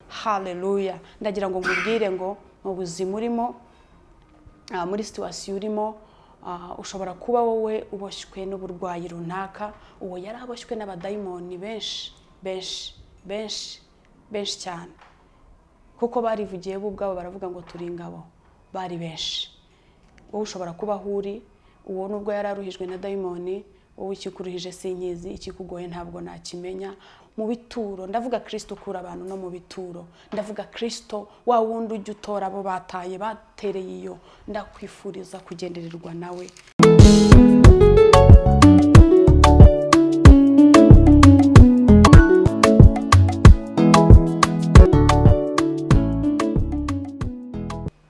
Haleluya! Ndagira ngo nkubwire ngo mu buzima urimo, muri situation urimo, ushobora kuba wowe uboshywe n'uburwayi runaka. Uwo yari aboshywe n'abadayimoni benshi, benshi, benshi, benshi cyane, kuko barivugiye bo ubwabo, baravuga ngo: "Turi ingabo." Bari benshi. Wowe ushobora kuba aho uri, uwo nubwo yari aruhijwe na dayimoni, wowe ikikuruhije sinkizi, ikikugoye ntabwo nakimenya. Mu bituro, ndavuga Kirisito ukura abantu no mu bituro. Ndavuga Kirisito wa wundi ujya utora abo bataye, batereye iyo. Ndakwifuriza kugendererwa nawe.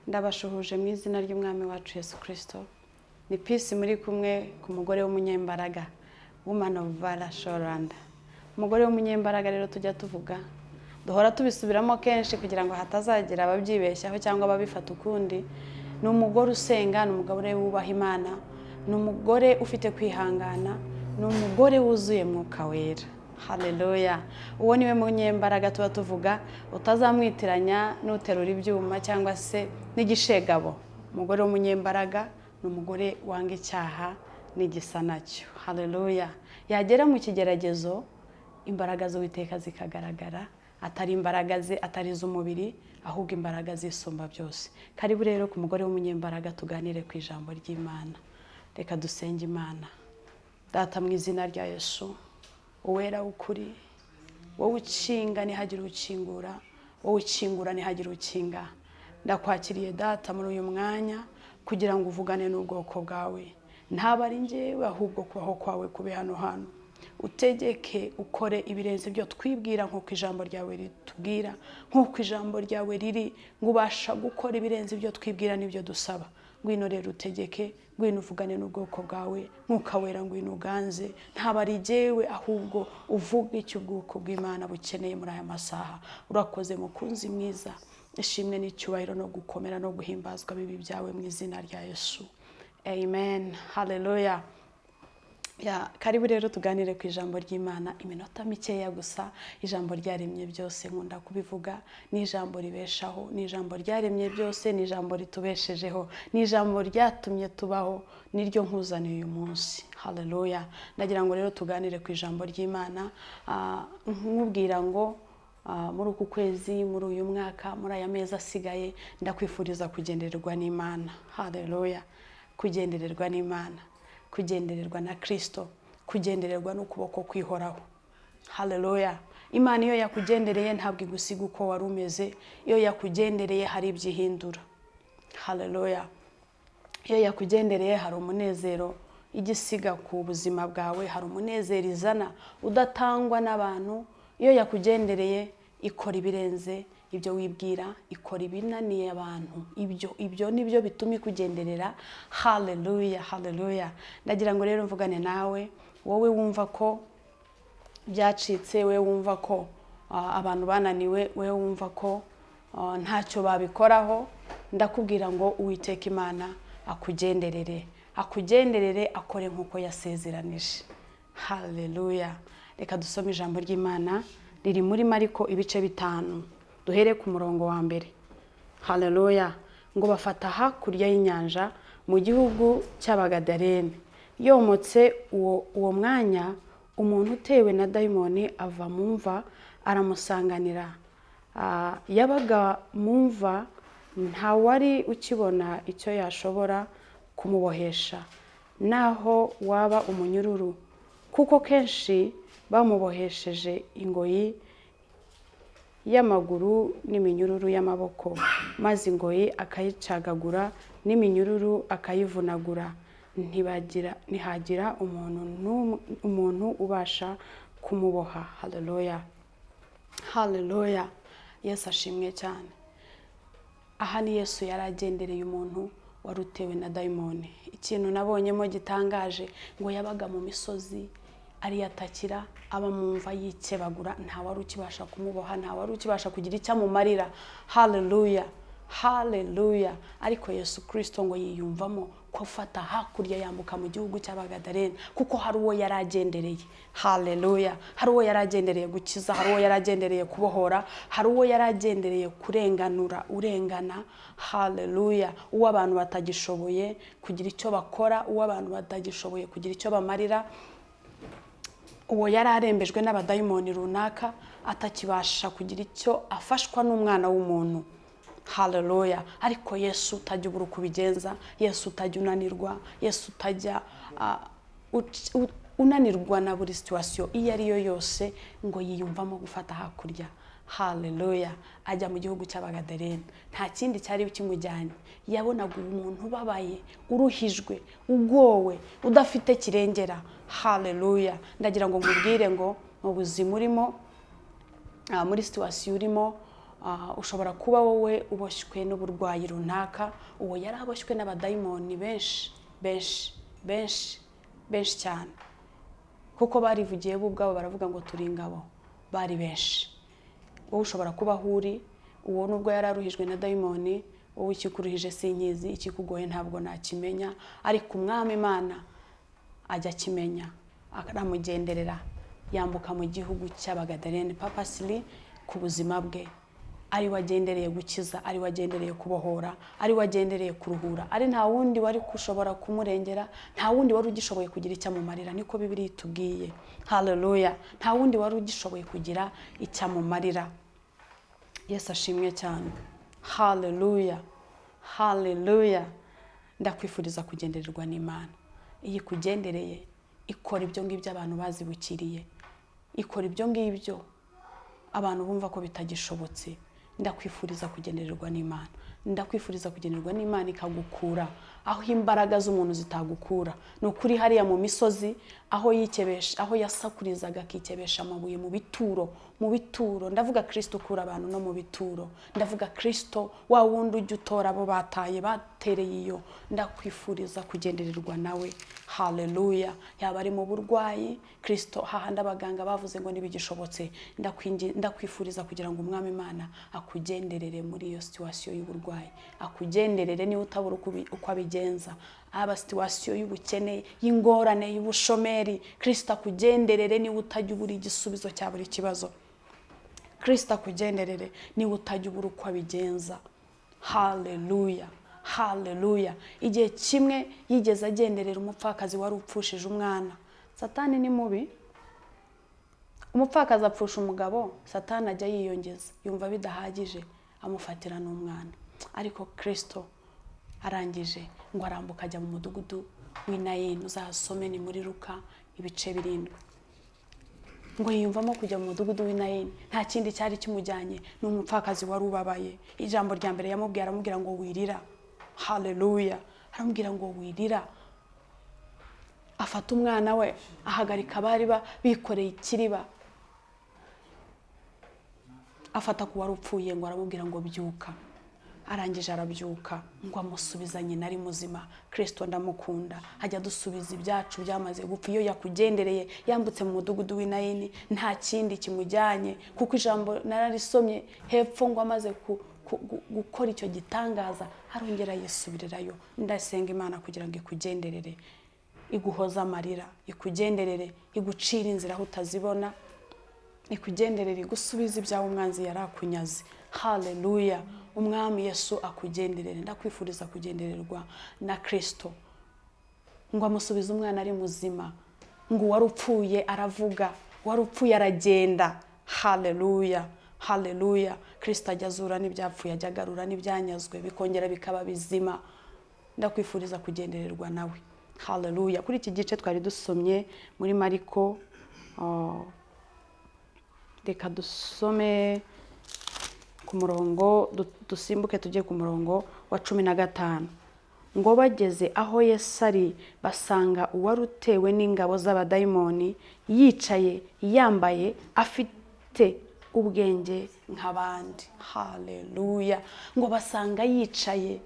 Ndabashuhuje mu izina ry'Umwami wacu Yesu Kirisito. Ni Peace muri kumwe ku mugore w'umunyembaraga, Woman of Valor Rwanda. Umugore w'umunyembaraga rero tujya tuvuga, duhora tubisubiramo kenshi kugira ngo hatazagira ababyibeshyaho cyangwa ababifata ukundi, ni umugore usenga, ni umugore wubaha Imana, ni umugore ufite kwihangana, ni umugore wuzuye Mwuka Wera. Haleluya! Uwo niwe munyembaraga tuba tuvuga, utazamwitiranya n'uterura ibyuma cyangwa se n'igishegabo. Umugore w'umunyembaraga ni umugore wanga icyaha n'igisa nacyo. Haleluya! Yagera mu kigeragezo, imbaraga z'Uwiteka zikagaragara, atari imbaraga ze, atari iz'umubiri, ahubwo imbaraga zisumba byose. Karibu rero ku mugore w'umunyembaraga, tuganire ku ijambo ry'Imana. Reka dusenge Imana. Data, mu izina rya Yesu, Uwera w'ukuri, wowe ukinga ntihagire ukingura, wowe ukingura ntihagire ukinga, ndakwakiriye Data muri uyu mwanya kugira ngo uvugane n'ubwoko bwawe. Ntaba ari njyewe, ahubwo kubaho kwawe kube hano hantu. Utegeke, ukore ibirenze ibyo twibwira, nk'uko ijambo ryawe ritubwira, nk'uko ijambo ryawe riri ngo ubasha gukora ibirenze ibyo twibwira n'ibyo dusaba. Ngwino rero utegeke, ngwino uvugane n'ubwoko bwawe. Mwuka Wera, ngwino uganze. Ntaba ari jyewe, ahubwo uvuge icyo ubwoko bw'Imana bukeneye muri aya masaha. Urakoze, mukunzi mwiza. Ishimwe n'icyubahiro no gukomera no guhimbazwa bibi byawe, mu izina rya Yesu, amen. Haleluya! Ya, karibu rero tuganire ku ijambo ry'Imana iminota mikeya gusa. Ijambo ryaremye byose, nkunda kubivuga, ni ijambo ribeshaho, ni ijambo ryaremye byose, ni ijambo ritubeshejeho, ni ijambo ryatumye tubaho, niryo nkuzaniye uyu munsi. Haleluya! Ndagira ngo rero tuganire ku ijambo ry'Imana, nkubwira ngo muri uku kwezi, muri uyu mwaka, muri aya mezi asigaye, ndakwifuriza kugendererwa n'Imana. Haleluya! Kugendererwa n'Imana, kugendererwa na Kirisito, kugendererwa n'ukuboko kwihoraho. Haleluya! Imana iyo yakugendereye ntabwo igusiga uko wari umeze. Iyo yakugendereye hari ibyo ihindura. Haleluya! Iyo yakugendereye hari umunezero igisiga ku buzima bwawe, hari umunezero izana udatangwa n'abantu. Iyo yakugendereye ikora ibirenze ibyo wibwira, ikora ibinaniye abantu. Ibyo nibyo bituma ikugenderera. Haleluya, haleluya! Ndagira ngo rero mvugane nawe, wowe wumva ko byacitse, wowe wumva ko abantu bananiwe, wowe wumva ko ntacyo babikoraho. Ndakubwira ngo Uwiteka Imana akugenderere, akugenderere, akore nk'uko yasezeranije. Haleluya! Reka dusome ijambo ry'Imana riri muri Mariko ibice 5, duhere ku murongo wa 1. Haleluya! Ngo bafata hakurya y'inyanja mu gihugu cy'Abagadarene. Yomotse uwo mwanya, umuntu utewe na dayimoni ava mu mva aramusanganira. Yabaga mu mva, ntawari ukibona icyo yashobora kumubohesha, naho waba umunyururu, kuko kenshi bamubohesheje ingoyi y'amaguru n'iminyururu y'amaboko, maze ingoyi akayicagagura n'iminyururu akayivunagura, ntibagira ntihagira umuntu ubasha kumuboha. Haleluya, haleluya! Yesu ashimwe cyane. Aha ni Yesu yari agendereye umuntu wari utewe na dayimoni. Ikintu nabonyemo gitangaje, ngo yabaga mu misozi ariyatakira, aba mu mva yikebagura, nta wari ukibasha kumuboha, nta wari ukibasha kugira icyo amumarira. Haleluya, haleluya! Ariko Yesu Kirisito ngo yiyumvamo gufata hakurya, yambuka mu gihugu cy'Abagadarena, kuko hari uwo yari agendereye. Haleluya! Hari uwo yari agendereye gukiza, hari uwo yari agendereye kubohora, hari uwo yari agendereye kurenganura urengana. Haleluya! Uwo abantu batagishoboye kugira icyo bakora, uwo abantu batagishoboye kugira icyo bamarira, uwo yari arembejwe n'abadayimoni runaka, atakibasha kugira icyo afashwa n'umwana w'umuntu. Haleluya! Ariko Yesu utajya ubura uko ubigenza, Yesu utajya unanirwa, Yesu utajya unanirwa na buri situation iyo ari yo yose, ngo yiyumvamo gufata hakurya. Haleluya! Ajya mu gihugu cy'Abagadarena. Nta kindi cyari kimujyanye. Yabonaga umuntu ubabaye, uruhijwe, ugowe, udafite kirengera. Haleluya! Ndagira ngo nkubwire ngo mu buzima urimo, muri situation urimo, ushobora kuba wowe uboshywe n'uburwayi runaka. Uwo yari aboshywe n'abadayimoni benshi, benshi, benshi, benshi cyane, kuko barivugiye bo ubwabo, baravuga ngo: "Turi ingabo." Bari benshi. Wowe ushobora kuba aho uri, uwo nubwo yari aruhijwe na dayimoni, wowe ikikuruhije sinkizi, ikikugoye ntabwo nakimenya, ariko Umwami Imana ajya akimenya. Aramugenderera, yambuka mu gihugu cy'Abagadarene purposely ku buzima bwe, ari we agendereye gukiza, ari we agendereye kubohora, ari we agendereye kuruhura, ari nta wundi wari gushobora kumurengera, nta wundi wari ugishoboye kugira icyo amumarira. Niko Bibiliya itubwiye. Haleluya! Nta wundi wari ugishoboye kugira icyo amumarira. Yesu ashimwe cyane. Haleluya, haleluya! Ndakwifuriza kugendererwa n'Imana. Iyo ikugendereye, ikora ibyo ngibyo abantu bazibukiriye, ikora ibyo ngibyo abantu bumva ko bitagishobotse. Ndakwifuriza kugendererwa n'Imana. Ndakwifuriza kugendererwa n'Imana ikagukura aho imbaraga z'umuntu zitagukura. Ni ukuri, hariya mu misozi aho yikebesha, aho yasakurizaga akikebesha amabuye, mu bituro, mu bituro. Ndavuga Kirisito ukura abantu no mu bituro. Ndavuga Kirisito wa wundi ujya utora abo bataye, batereye iyo. Ndakwifuriza kugendererwa nawe. Haleluya! Yaba ari mu burwayi, Kirisito hahandi abaganga bavuze ngo ntibigishobotse, ndakwifuriza kugira ngo Umwami Imana akugenderere muri iyo situation y'uburwayi, akugenderere niba utabura uko abigenza. Aba situation y'ubukene, y'ingorane, y'ubushomeri, Kirisito akugenderere niba utajya ubura igisubizo cya buri kibazo. Kirisito akugenderere niba utajya ubura uko abigenza. Haleluya, haleluya! Igihe kimwe yigeze agenderera umupfakazi wari upfushije umwana. Satani ni mubi. Umupfakazi apfusha umugabo, Satani ajya yiyongeza, yumva bidahagije, amufatira n'umwana. Ariko Kirisito arangije ngo arambuka ajya mu mudugudu w'i Nayini. Uzasome, ni muri Luka ibice 7. Ngo yiyumvamo kujya mu mudugudu w'i Nayini. Nta kindi cyari kimujyanye, ni umupfakazi wari ubabaye. Ijambo rya mbere yamubwiye, aramubwira ngo: "Wirira." Haleluya! Aramubwira ngo: "Wirira." Afata umwana we, ahagarika abari bikoreye ikiriba, afata ku wari upfuye, ngo aramubwira ngo: "Byuka." Arangije arabyuka, ngo amusubiza nyina ari muzima. Kirisito ndamukunda, ajya adusubiza ibyacu byamaze gupfa iyo yakugendereye. Yambutse mu mudugudu w'i Nayini, nta kindi kimujyanye, kuko ijambo nararisomye hepfo, ngo amaze gukora icyo gitangaza, arongera yisubirirayo. Ndasenga Imana kugira ngo ikugenderere, iguhoze amarira, ikugenderere, igucire inzira aho utazibona, ikugenderere, igusubize ibyawe umwanzi yarakunyaze. Haleluya! Umwami Yesu akugenderere. Ndakwifuriza kugendererwa na Kirisito. Ngo amusubize umwana ari muzima, ngo uwari upfuye aravuga, uwari upfuye aragenda. Haleluya, haleluya! Kirisito ajya azura n'ibyapfuye, ajya agarura n'ibyanyazwe bikongera bikaba bizima. Ndakwifuriza kugendererwa nawe. Haleluya! Kuri iki gice twari dusomye muri Mariko, reka dusome ku murongo, dusimbuke tujye ku murongo wa 15. Ngo bageze aho Yesu ari, basanga uwari utewe n'ingabo z'abadayimoni yicaye, yambaye, afite ubwenge nk'abandi. Haleluya! Ngo basanga yicaye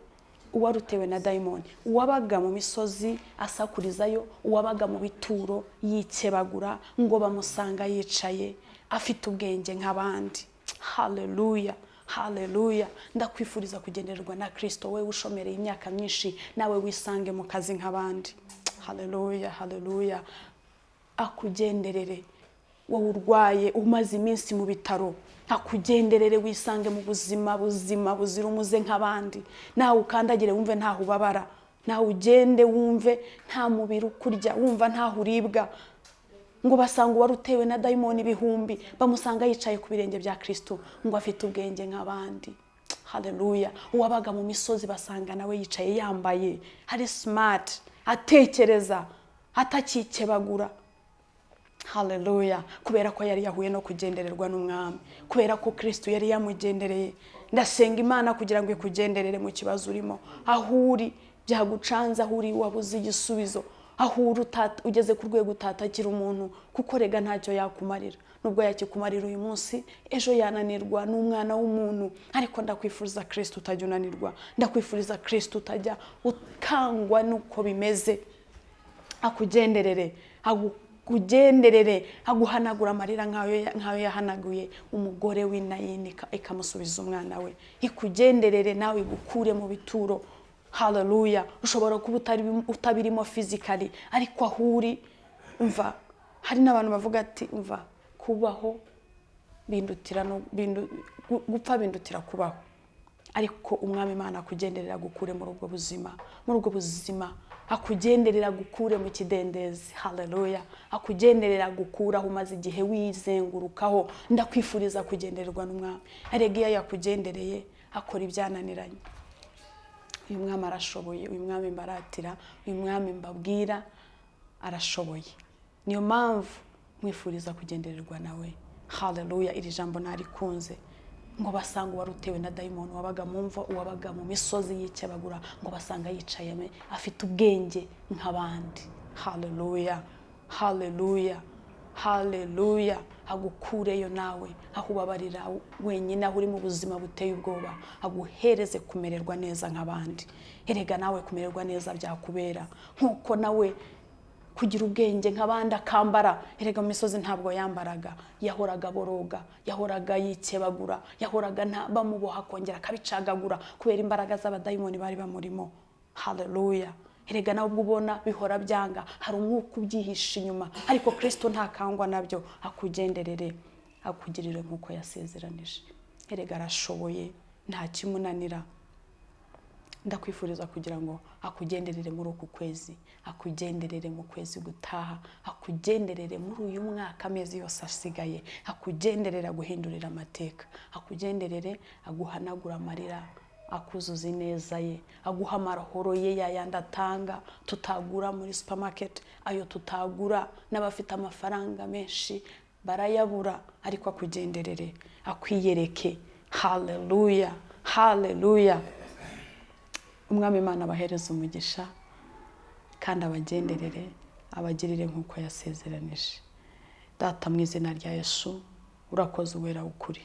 uwari utewe na dayimoni, uwabaga mu misozi asakurizayo, uwabaga mu bituro yikebagura, ngo bamusanga yicaye afite ubwenge nk'abandi. Haleluya! Haleluya! Ndakwifuriza kugendererwa na Kirisito. We ushomereye imyaka myinshi, nawe wisange mu kazi nk'abandi. Haleluya, haleluya! Akugenderere. Wowe urwaye, umaze iminsi mu bitaro, akugenderere, wisange mu buzima buzima buzira umuze nk'abandi. Nawe ukandagire wumve ntaho ubabara, nawe ugende wumve nta mubiri ukurya, wumva ntaho uribwa. Ngo basanga uwari utewe na dayimoni ibihumbi, bamusanga yicaye ku birenge bya Kirisito, ngo afite ubwenge nk'abandi. Haleluya! Uwabaga mu misozi, basanga nawe yicaye, yambaye, ari smart, atekereza, atakikebagura. Haleluya! Kubera ko yari yahuye no kugendererwa n'Umwami, kubera ko Kirisito yari yamugendereye. Ndasenga Imana kugira ngo ikugenderere mu kibazo urimo, aho uri byagucanze, aho uri wabuze igisubizo, aho uri ugeze ku rwego utatakira umuntu, kuko rega ntacyo yakumarira. Nubwo yakikumarira uyu munsi, ejo yananirwa, ni umwana w'umuntu. Ariko ndakwifuriza Kirisito utajya unanirwa, ndakwifuriza Kirisito utajya ukangwa n'uko bimeze. Akugenderere, agugenderere, aguhanagura amarira nk'ayo yahanaguye umugore w'Inayini, ikamusubiza umwana we. Ikugenderere nawe, igukure mu bituro. Haleluya! Ushobora kuba utabirimo physically, ariko aho uri, umva, hari n'abantu bavuga ati: "Umva, kubaho bindutira no gupfa bindutira kubaho." Ariko Umwami Imana akugenderera, agukure muri ubwo buzima, muri ubwo buzima akugenderera, agukure mu kidendezi. Haleluya! Akugenderera, agukura aho umaze igihe wizengurukaho. Ndakwifuriza kugendererwa n'Umwami. Erega iyo yakugendereye, akora ibyananiranye. Uyu Mwami arashoboye, uyu Mwami mbaratira, uyu Mwami mbabwira arashoboye. Niyo mpamvu mwifuriza kugendererwa nawe. Haleluya! Iri jambo narikunze. Ngo basanga uwari utewe na dayimoni, wabaga mu mva, uwabaga mu misozi yikebagura, ngo basanga yicaye afite ubwenge nk'abandi. Haleluya, haleluya, haleluya! Agukureyo nawe aho ubabarira wenyine, aho uri mu buzima buteye ubwoba, aguhereze kumererwa neza nk'abandi. Erega nawe kumererwa neza byakubera nk'uko nawe kugira ubwenge nk'abandi, akambara. Erega mu misozi ntabwo yambaraga, yahoraga aboroga, yahoraga yikebagura, yahoraga bamuboha akongera akabicagagura kubera imbaraga z'abadayimoni bari bamurimo. Haleluya! Erega nawe ubwo ubona bihora byanga, hari umwuka ubyihishe inyuma, ariko Kirisito ntakangwa nabyo. Akugenderere, akugirire nk'uko yasezeranije. Erega arashoboye, nta kimunanira. Ndakwifuriza kugira ngo akugenderere muri uku kwezi, akugenderere mu kwezi gutaha, akugenderere muri uyu mwaka, amezi yose asigaye, akugenderere, aguhindurira amateka, akugenderere, aguhanagura amarira, akuzuza ineza ye, aguha amahoro ye, yayandi atanga tutagura muri supermarket, ayo tutagura n'abafite amafaranga menshi barayabura. Ariko akugenderere, akwiyereke. Haleluya, haleluya! Umwami Imana abahereza umugisha kandi abagenderere, abagirire nk'uko yasezeranije. Data, mu izina rya Yesu, urakoze, Uwera ukuri,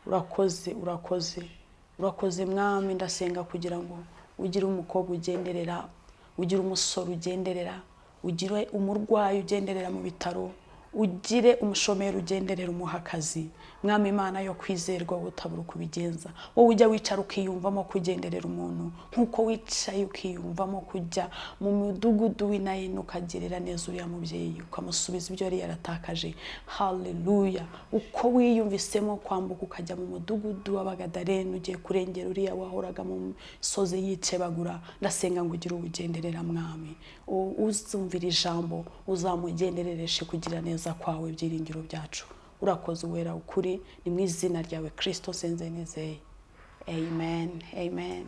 urakoze, urakoze, urakoze. Mwami, ndasenga kugira ngo ugire umukobwa ugenderera, ugire umusore ugenderera, ugire umurwayi ugenderera mu bitaro, ugire umushomeri ugenderera, umuha akazi. Mwami Imana yo kwizerwa, wowe utabura uko ubigenza, wowe ujya wicara ukiyumvamo kugenderera umuntu, nk'uko wicaye ukiyumvamo kujya mu mudugudu w'Inayini, ukagirira neza uriya mubyeyi, ukamusubiza ibyo yari yaratakaje. Haleluya! Uko wiyumvisemo kwambuka ukajya mu mudugudu w'Abagadareni, ugiye kurengera uriya wahoraga mu misozi yikebagura, ndasenga ngo ugire uwugenderera. Mwami, uzumvira ijambo uzamugenderereshe kugira neza kwawe, byiringiro byacu. Urakoze, Uwera ukuri. Ni mu izina ryawe Kirisito nsenze nizeye. Amen, amen.